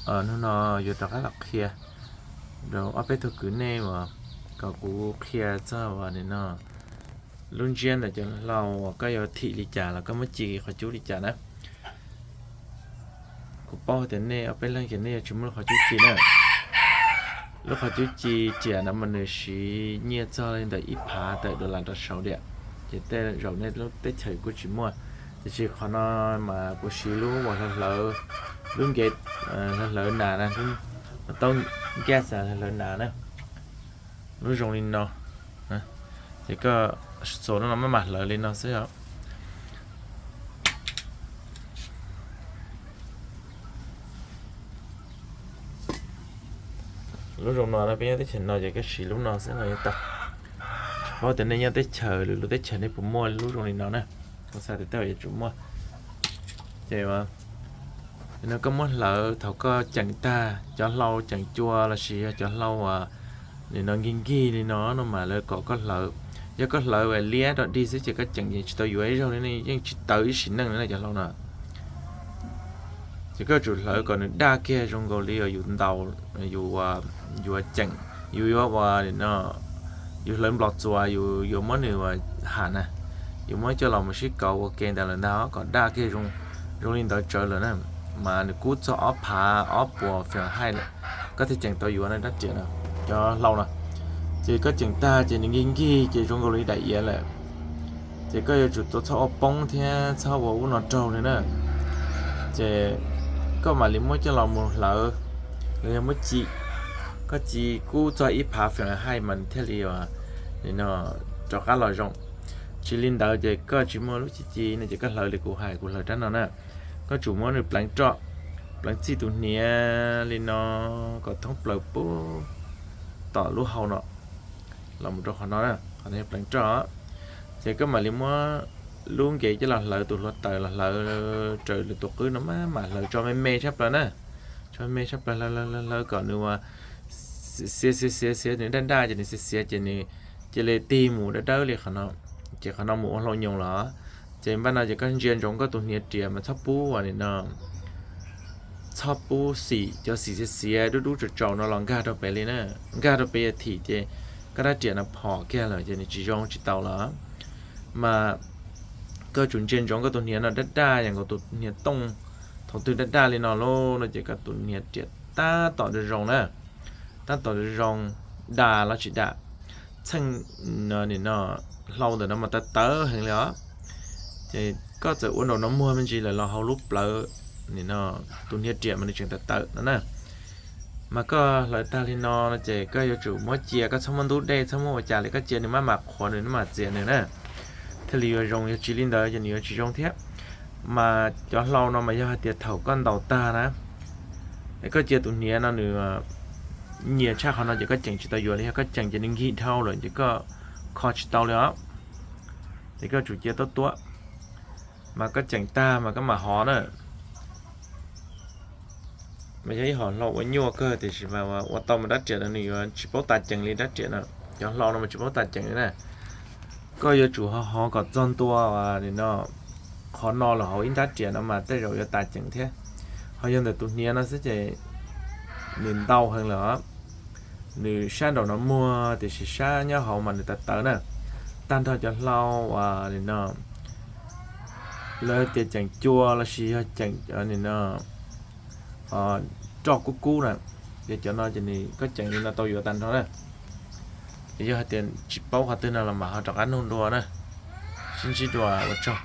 Hnub no yuav rov qab los qhia rau ob peb tug kwv nej uas kom kuv qhia txog uas nim no lub ntsiab ntawm cov hlau uas koj yuav thim li cas los koj muab ci qhov cub li cas na. Kuv paub tias nej ob peb leeg ces nej yuav tsis muaj lub qhov cub ci na. Lub qhov cub ci riam no mas nws siv nyiaj txog li ntawm ib phav tawm dollar rov saud diam, ces tej zaum nej lub teb chaws kuj tsis muaj. Tiam sis qhov no mas kuv siv lub uas hlawv hlawv, lub nkev hlawv hlawv nas na, taub gas hlawv hlawv nas na, lub zoo li no. Ces koj xos no maj mam hlawv li no xwb os. Lub zoo no peb nyob teb chaws no ces koj siv lub no xwb los yeej tau. Tsis paub tias nej nyob teb chaws lwm lub teb chaws nej puas muaj lub zoo li no na. Kuv xav tias tej zaum yuav tsum muaj. Ces no koj muab hlawv thaum koj ceem tag, cov hlau ceem cua lossis yog cov hlau uas nim no nkig nkig li no no mas lawv kom koj hlawv. Yog koj hlawv liab rau dig xwb ces koj ceem tsis tau yuav ib zaug li ne, yeej tsis tawv ib sim neej li na cov hlau no. Ces koj tsum hlawv kom nws daj kiag zoo nkaus li uas yus ntaus, yus yuav ceem, yus yuav ua, yus hlawv nplos txuas yus yuav muab nws ua ham na, yus muab coj los mus sib kauv ua ke ntawd lawm ntag kom daj kiag zoo li ntawd tsawv lawm na, mas nws kub txog ob phav ob puas Fahrenheit lawm, koj thiaj ceem tau yuav na rab riam no, cov hlau no. Ces koj ceem tag ces nws nkig nkig ces zoo nkaus li daim iav lawm. Ces koj yuav tsum tau txhob ua poob thiab txhob ua ub no raug li na. Ces koj mam li muab coj los mus hlawv, los yog muab ci, koj ci kub txog ib phav Fahrenheit mas nws thiaj li nim no rov qab los zoo. Tsis li ntawd ces koj tsis muaj lub ci ci no ces koj hlawv li kuv hais, kuv hlawv rab no na. Koj tsum muab nws pleev roj, pleev txij tus hniav li no kom thoob plaws puag tom lub hau no los mus rau qhov no, qhov no yog pleev roj. Ces koj mam li muab lub nkev coj los hlawv, tus hluav taws los hlawv raws li tus qwb no maj mam hlawv tso me me tshaj plaws na. Tso me me tshaj plaws, hlawv hlawv hlawv kom nws ua xiav xiav xiav xiav, nws daj daj ces nws xiav xiav ces nws cia li tig mus dawb dawb li qhov no, ces qhov no mus ua hlau nyoos los. Ces npaj no ces koj ntsia ntsoov koj tus hniav riam mas txhob pub ua li no, txhob pub xim, cov xim xiav xiav dub dub tsaus tsaus no los nkag rau pem li na. Nkag rau pem yog thim ces koj rab riam no phom kiag lawm ces nws tsis zoo tsis tau lawm. Mas koj tsum ntsia ntsoov koj tus hniav no daj daj yam nkaus tus hniav tooj, thaum twg daj daj li no lauj no ces koj tus hniav riam tab tom zoo zoo na, tab tom zoo zoo, dam los tsis dam, txheej nim no hlau ntawm no mas tawv tawv heev li os. Ces koj txawm ua nraum no muag me ntsis lawm los hauv lub plawv nim no tus hniav riam mas nws tseem tawv tawv no na. Mas koj hlawv tag li no no ces koj yuav tsum muab cia, koj txhob muab ntub dej, txhob muab ua cas li, koj cia nws maj mam qhuav nws, maj mam txias nws na, thiaj li yuav zoo. Yog tsis li ntawd ces nws yuav tsis zoo thiab. Mas cov hlau no mas yog hais tias thaum koj ntaus tag na, es koj cia tus hniav no nws nyias tshaj qhov no ces koj ceem tsis tau yuav li, yog koj ceem ces nws nkig dhau lawm ces koj kho tsis tau li os. Ces koj tsum cia tuab tuab, mas koj ceem tag mas koj mam hov na. Mas yog ib hom hlau ua nyuaj kawg tiam sis mas ua tau mas rab riam no nws yuav tsis paub tas ceem li rab riam no. Cov hlau no mas tsis paub tas ceem li na. Koj yuav tsum ho hov kom txog ntua nim no qhov no los hauv ib nrab riam no mas tej zaum yuav tas ceem thiab. Ho yog ntawm tus hniav no xwb ces nws ntau heev lawm os. Nws sab nraum no muag tiam sis sab nyob hauv mas nws tawv tawv na. Tag nrho cov hlau uas nim no lawv tias ceem cua lossis yog ceem nim no roj kub kub na, ces cov no ces nws koj ceem li no tau yuav tag nrho na. Yog hais tias tsis paub qhov twg no los mam ho rov qab nug dua na. Sib ntsib dua, ua tsaug.